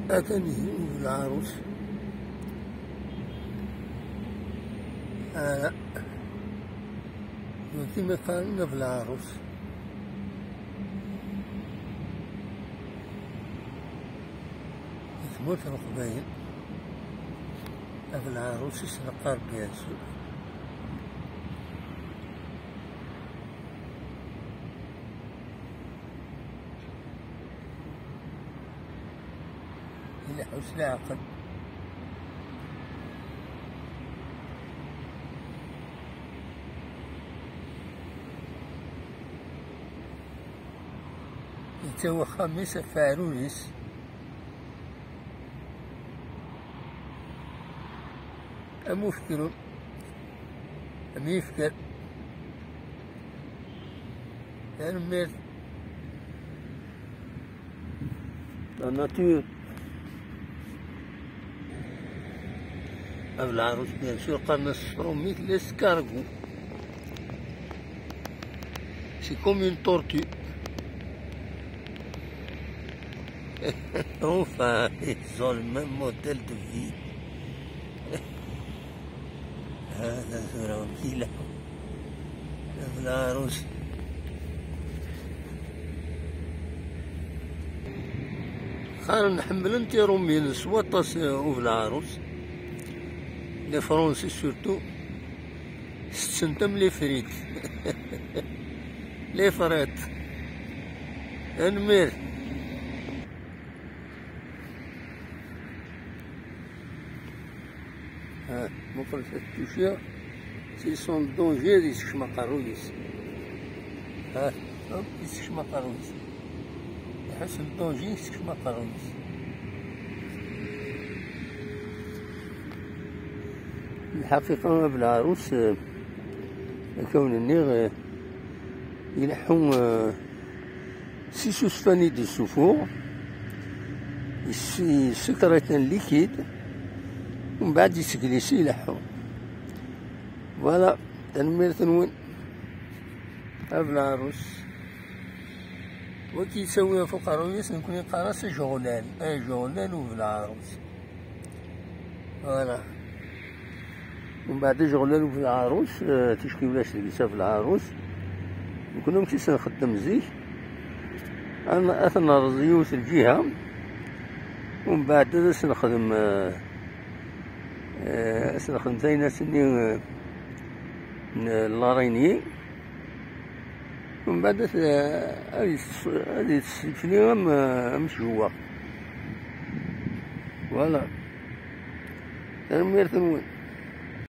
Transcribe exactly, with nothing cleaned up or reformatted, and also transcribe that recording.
Atan ihi Belɛarus. Ara. Wagi mi qqaren Belɛarus. Di tmurt n Leqbayel, Belɛarus i s-neqqar bien sûr. Ileḥḥu s leɛqel. Yettawi axxam-is ɣef weɛrur-is. Am ufekru, am yifker. Tanemmirt. La nature. Belɛarus, bien sûr, qqaren-as s tṛumit l'escargot. C'est comme une tortue. Enfin, ils ont le même modèle de vie. هذا زرافيلا. Belɛarus. Qqaren ḥemmlen-t Iṛumyen s waṭas, eh, Belɛarus. Les Français surtout. Setten-t am les frites. Les frites. Tanemmirt. Ha, muqel tattucya, c'est son danger ad yessekcem aqerruy-is. Ha, hop, yessekcem aqerruy-is. Iḥess d danger, yessekcem aqerruy-is. Lḥaqiqa, a Belɛarus, eh, akka wen-nniɣ, eh, ileḥḥu, eh, s isusfan i d-issufuɣ, yess-, yessekṛit en liquide, umbeɛd yesseglisi ileḥḥu. Voilà, tanemmirt-nwen. A Belɛarus. Wagi yettawi ɣef uqerruy-is, nekkni neqqar-as ajeɣlal, ajeɣlal u Belɛarus. Voilà. Umbeɛd ajeɣlal u Belɛarus, eh, ticki ulac deg-s a Belɛarus. Nekkni amek i s-nxeddem zik, ad n-, ad t-nerreẓ yiwet lǧiha, umbeɛd ad as-nexdem, eh, eh, ad as-nexdem taynasin-nni, eh, n l'araignée. Mbeɛd ad, ad yets-, ad yettsefli am, am tjewwa. Voilà. Tanemmirt-nwen.